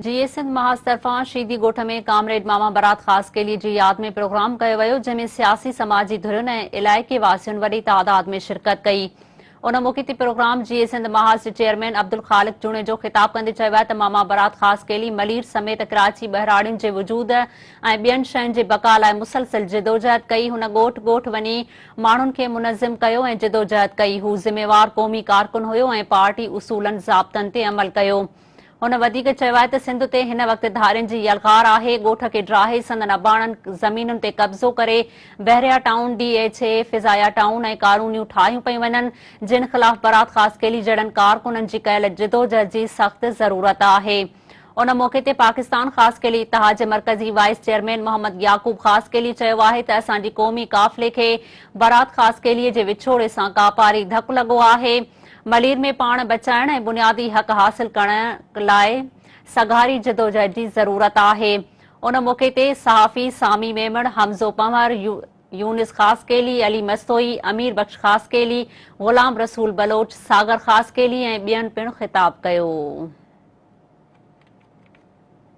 جيئي سنڌ محاذ طرفان شيدي ڳوٺ ۾ ڪامريڊ ماما برات خاصخيلي جي ياد ۾ پروگرام ڪيو ويو، جنهن ۾ سياسي سماجي ڌرين ۽ علائقي واسين وڏي تعداد ۾ شرڪت ڪئي. ان موقعي تي پروگرام جيئي سنڌ محاذ جي چيئرمين عبدالخالق جوڻيجو خطاب ڪندي چيو آهي ته ماما برات خاصخيلي ملير سميت ڪراچي ٻهراڙين جي وجود ۽ ٻين شين جي بقا لاء مسلسل جدوجهد ڪئي، هن ڳوٺ ڳوٺ وڃي ماڻهن کي منظم ڪيو ۽ جدوجهد ڪئي، هو ذميوار قومي ڪارڪن هيو ۽ پارٽي اصولن ضابطن تي عمل ڪيو. هن وڌيڪ چيو آهي ته سنڌ تي هن وقت ڌارين جي يلغار آهي، ڳوٺ کي ڊاهي سندن اباڻن زمينن تي قبضو ڪري Bahria town, D H A, Fazaia town ۽ ڪالونيون ٺاهيون پيون وڃن، جن خلاف برات خاصخيلي جهڙن ڪارڪنن جي ڪيل جدوجهد جي سخت ضرورت آهي. ان موقعي تي پاڪستان خاصخيلي اتحاد جي مرڪزي وائيس چيئرمين محمد يعقوب خاصخيلي چيو آهي ته اسان جي قومي قافلي کي برات خاصخيلي جي وڇوڙي سان ڪاپاري ڌڪ لڳو آهي، ملير ۾ پاڻ بچائڻ ۽ بنيادي حق حاصل ڪرڻ لاء سگهاري جدوجهد جي ضرورت آهي. ان موقعي تي صحافي سامي ميمڻ، حمزو پنهور، يونس خاصخيلي، علي مستوئي، امير بخش خاصخيلي، غلام رسول بلوچ، ساگر خاصخيلي ۽ ٻين پڻ خطاب ڪيو.